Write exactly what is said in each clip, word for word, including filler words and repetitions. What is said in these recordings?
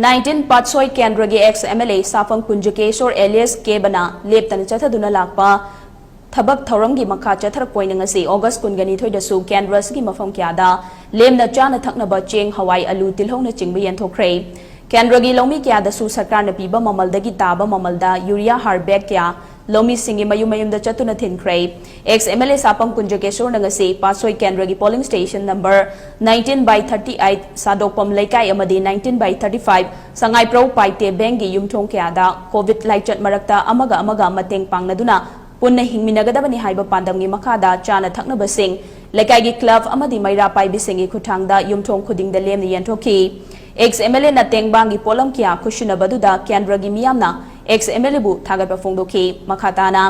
Nineteen ꯄꯥꯠꯁꯣꯏ ꯀꯦꯟꯗ꯭ꯔꯒꯤ ex M L A ꯁꯥꯐꯝ ꯀꯨꯟꯖꯀꯦꯁꯣꯔ alias ꯀꯦꯕꯅ ꯂꯦꯞꯇꯅ ꯆꯠꯊꯗꯨꯅ ꯂꯥꯛꯄ ꯊꯕꯛ ꯊꯧꯔꯝꯒꯤ ꯃꯈꯥ ꯆꯠꯊꯔꯛꯄ ꯑꯣꯏꯅ ꯉꯁꯤ August ꯀꯨꯟꯒ ꯅꯤꯊꯣꯏꯗꯁꯨ ꯀꯦꯟꯗ꯭ꯔ ꯑꯁꯤꯒꯤ ꯃꯐꯝ ꯀꯌꯥꯗ ꯂꯦꯝꯅ ꯆꯥꯅ ꯊꯛꯅꯕ ꯆꯦꯡ, ꯍꯋꯥꯏ, ꯑꯂꯨ, ꯇꯤꯜꯍꯧꯅꯆꯤꯡꯕ ꯌꯦꯟꯊꯣꯛꯈ꯭ꯔꯦ꯫ ꯀꯦꯟꯗ꯭ꯔꯒꯤ ꯂꯧꯃꯤ ꯀꯌꯥꯗꯁꯨ ꯁꯔꯀꯥꯔꯅ ꯄꯤꯕ ꯃꯃꯜꯗꯒꯤ ꯇꯥꯕ ꯃꯃꯜꯗ ꯌꯨꯔꯤꯌꯥ ꯍꯥꯔ bag ꯀꯌꯥ ꯂꯧꯃꯤꯁꯤꯡꯒꯤ ꯃꯌꯨꯝ ꯃꯌꯨꯝꯗ ꯆꯠꯇꯨꯅ ꯊꯤꯟꯈ꯭ꯔꯦ꯫ Ex M L A ꯁꯥꯄꯝ ꯀꯨꯟꯖꯀꯦꯁꯣꯔꯅ ꯉꯁꯤ ꯄꯥꯠꯁꯣꯏ ꯀꯦꯟꯗ꯭ꯔꯒꯤ polling station number nineteen by thirty eight ꯁꯥꯗꯣꯛꯄꯝ ꯂꯩꯀꯥꯏ ꯑꯃꯗꯤ nineteen by thirty five ꯁꯉꯥꯏꯄ꯭ꯔꯧ ꯄꯥꯏꯇꯦ ꯕꯦꯡꯒꯤ ꯌꯨꯝꯊꯣꯡ ꯀꯌꯥꯗ COVID ꯂꯥꯏꯆꯠ ꯃꯔꯛꯇ ꯑꯃꯒ ꯑꯃꯒ ꯃꯇꯦꯡ ꯄꯥꯡꯅꯗꯨꯅ ꯄꯨꯟꯅ ꯍꯤꯡꯃꯤꯟꯅꯒꯗꯕꯅꯤ ꯍꯥꯏꯕ ꯄꯥꯟꯗꯝꯒꯤ ꯃꯈꯥꯗ ꯆꯥꯅ ꯊꯛꯅꯕꯁꯤꯡ ꯂꯩꯀꯥꯏꯒꯤ club ꯑꯃꯗꯤ ꯃꯩꯔꯥ ꯄꯥꯏꯕꯤꯁꯤꯡꯒꯤ ꯈꯨꯠꯊꯥꯡꯗ ꯌꯨꯝꯊꯣꯡ ꯈꯨꯗꯤꯡꯗ ꯂꯦꯝꯅ ꯌꯦꯟꯊꯣꯛꯈꯤ꯫ Ex M L A ꯅ ꯇꯦꯡꯕꯥꯡꯒꯤ ꯄꯣꯠꯂꯝ ꯀꯌꯥ ꯈꯨꯠꯁꯤꯟꯅꯕꯗꯨꯗ ꯀꯦꯟꯗ꯭ꯔꯒꯤ ꯃꯤꯌꯥꯝꯅ Ex M L A ꯕꯨ ꯊꯥꯒꯠꯄ ꯐꯣꯡꯗꯣꯛꯈꯤ꯫ ꯃꯈꯥ ꯇꯥꯅ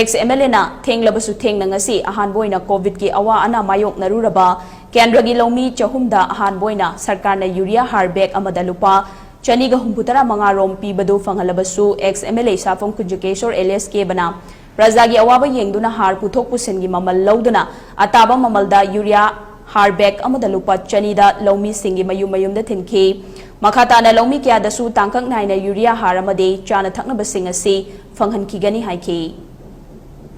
Ex M L A ꯅ ꯊꯦꯡꯂꯕꯁꯨ ꯊꯦꯡꯅ ꯉꯁꯤ ꯑꯍꯥꯟꯕ ꯑꯣꯏꯅ COVID ꯀꯤ ꯑꯋꯥ ꯑꯅꯥ ꯃꯥꯌꯣꯛꯅꯔꯨꯔꯕ ꯀꯦꯟꯗ꯭ꯔꯒꯤ ꯂꯧꯃꯤ ꯆꯍꯨꯝꯗ ꯑꯍꯥꯟꯕ ꯑꯣꯏꯅ ꯁꯔꯀꯥꯔꯅ ꯌꯨꯔꯤꯌꯥ ꯍꯥꯔ bag ꯑꯃꯗ ꯂꯨꯄꯥ ꯆꯅꯤꯒ ꯍꯨꯝꯐꯨꯇꯔꯥ ꯃꯉꯥ ꯔꯣꯝ ꯄꯤꯕꯗꯨ ꯐꯪꯍꯜꯂꯕꯁꯨ Ex M L A ꯁꯥꯐꯝ ꯀꯨꯟꯖꯀꯦꯁꯣꯔ alias ꯀꯦꯕꯅ ꯄ꯭ꯔꯖꯥꯒꯤ ꯑꯋꯥꯕ ꯌꯦꯡꯗꯨꯅ ꯍꯥꯔ ꯄꯨꯊꯣꯛ ꯄꯨꯁꯤꯟꯒꯤ ꯃꯃꯜ ꯂꯧꯗꯨꯅ ꯑꯇꯥꯕ ꯃꯃꯜꯗ ꯌꯨꯔꯤꯌꯥ ꯍꯥꯔ bag ꯑꯃꯗ ꯂꯨꯄꯥ ꯆꯅꯤꯗ ꯂꯧꯃꯤꯁꯤꯡꯒꯤ ꯃꯌꯨꯝ ꯃꯌꯨꯝꯗ ꯊꯤꯟꯈꯤ꯫ ꯃꯈꯥ ꯇꯥꯅ ꯂꯧꯃꯤ ꯀꯌꯥꯗꯁꯨ ꯇꯥꯡꯀꯛ ꯅꯥꯏꯅ ꯌꯨꯔꯤꯌꯥ ꯍꯥꯔ ꯑꯃꯗꯤ ꯆꯥꯅ ꯊꯛꯅꯕꯁꯤꯡ ꯑꯁꯤ ꯐꯪꯍꯟꯈꯤꯒꯅꯤ ꯍꯥꯏꯈꯤ꯫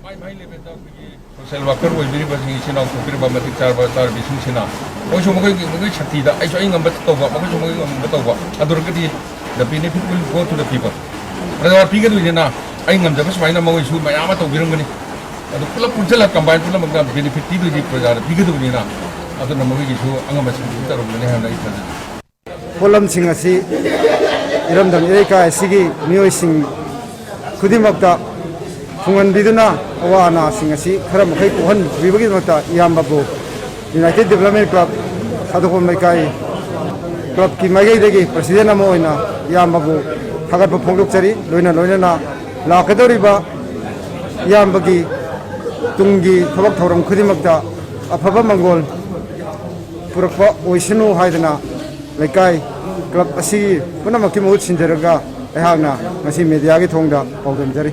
ꯃꯥꯏ ꯃꯥꯏ ꯂꯦꯕꯦꯜꯗ ꯑꯩꯈꯣꯏꯒꯤ ꯁꯣꯁꯤꯌꯦꯜ ꯋꯥꯔꯀꯔ ꯑꯣꯏꯕꯤꯔꯤꯕꯁꯤꯡ, ꯏꯆꯤꯟ ꯏꯅꯥꯎ ꯊꯣꯛꯄꯤꯔꯤꯕ ꯃꯇꯤꯛ ꯆꯥꯔꯕ ꯆꯥꯔꯕꯤꯁꯤꯡꯁꯤꯅ ꯃꯣꯏꯁꯨ ꯃꯈꯣꯏꯒꯤ, ꯃꯈꯣꯏꯒꯤ ꯁꯛꯇꯤꯗ ꯑꯩꯁꯨ ꯑꯩ ꯉꯝꯕ ꯇꯧꯕ, ꯃꯈꯣꯏꯁꯨ ꯃꯈꯣꯏ ꯉꯝꯕ ꯇꯧꯕ, ꯑꯗꯨ ꯑꯣꯏꯔꯒꯗꯤ the benefit will go to the people. ꯄ꯭ꯔꯖꯥ ꯄꯤꯒꯗꯣꯏꯅꯤꯅ ꯑꯩ ꯉꯝꯖꯕ ꯁꯨꯃꯥꯏꯅ ꯃꯈꯣꯏꯁꯨ ꯃꯌꯥꯝ ꯑꯃ ꯇꯧꯕꯤꯔꯝꯒꯅꯤ꯫ ꯑꯗꯨ ꯄꯨꯂꯞ ꯄꯨꯟꯁꯤꯜꯂ combine ꯄꯨꯝꯅꯃꯛꯅ benefit ꯄꯤꯗꯣꯏꯗꯤ ꯄ꯭ꯔꯖꯥꯗ ꯄꯤꯒꯗꯕꯅꯤꯅ, ꯑꯗꯨꯅ ꯃꯈꯣꯏꯒꯤꯁꯨ ꯑꯉꯝꯕ ꯁꯛꯇꯤ ꯇꯧꯔꯝꯒꯅꯤ ꯍꯥꯏꯅ ꯑꯩ ꯊꯥꯖꯩ꯫ ꯄꯣꯠꯂꯝꯁꯤꯡ ꯑꯁꯤ ꯏꯔꯝꯗꯝ ꯏꯔꯩꯀꯥꯏ ꯑꯁꯤꯒꯤ ꯃꯤꯑꯣꯏꯁꯤꯡ ꯈꯨꯗꯤꯡꯃꯛꯇ ꯐꯪꯍꯟꯕꯤꯗꯨꯅ ꯑꯋꯥ ꯑꯅꯥꯁꯤꯡ ꯑꯁꯤ ꯈꯔ ꯃꯈꯩ ꯀꯣꯛꯍꯟꯕꯤꯕꯒꯤꯗꯃꯛꯇ ꯏꯌꯥꯝꯕꯕꯨ United Development Club ꯁꯥꯗꯣꯛꯐꯝ ꯂꯩꯀꯥꯏ club ꯀꯤ ꯃꯥꯏꯀꯩꯗꯒꯤ president ꯑꯃ ꯑꯣꯏꯅ ꯏꯌꯥꯝꯕꯕꯨ ꯊꯥꯒꯠꯄ ꯐꯣꯡꯗꯣꯛꯆꯔꯤ꯫ ꯂꯣꯏꯅ ꯂꯣꯏꯅꯅ ꯂꯥꯛꯀꯗꯧꯔꯤꯕ ꯏꯌꯥꯝꯕꯒꯤ ꯇꯨꯡꯒꯤ ꯊꯕꯛ ꯊꯧꯔꯝ ꯈꯨꯗꯤꯡꯃꯛꯇ ꯑꯐꯕ ꯃꯪꯒꯣꯜ ꯄꯨꯔꯛꯄ ꯑꯣꯏꯁꯅꯨ ꯍꯥꯏꯗꯅ ꯂꯩꯀꯥꯏ club ꯑꯁꯤꯒꯤ ꯄꯨꯝꯅꯃꯛꯀꯤ ꯃꯍꯨꯠ ꯁꯤꯟꯖꯔꯒ ꯑꯩꯍꯥꯛꯅ ꯉꯁꯤ media ꯒꯤ ꯊꯣꯡꯗ ꯄꯥꯎꯗꯝꯖꯔꯤ꯫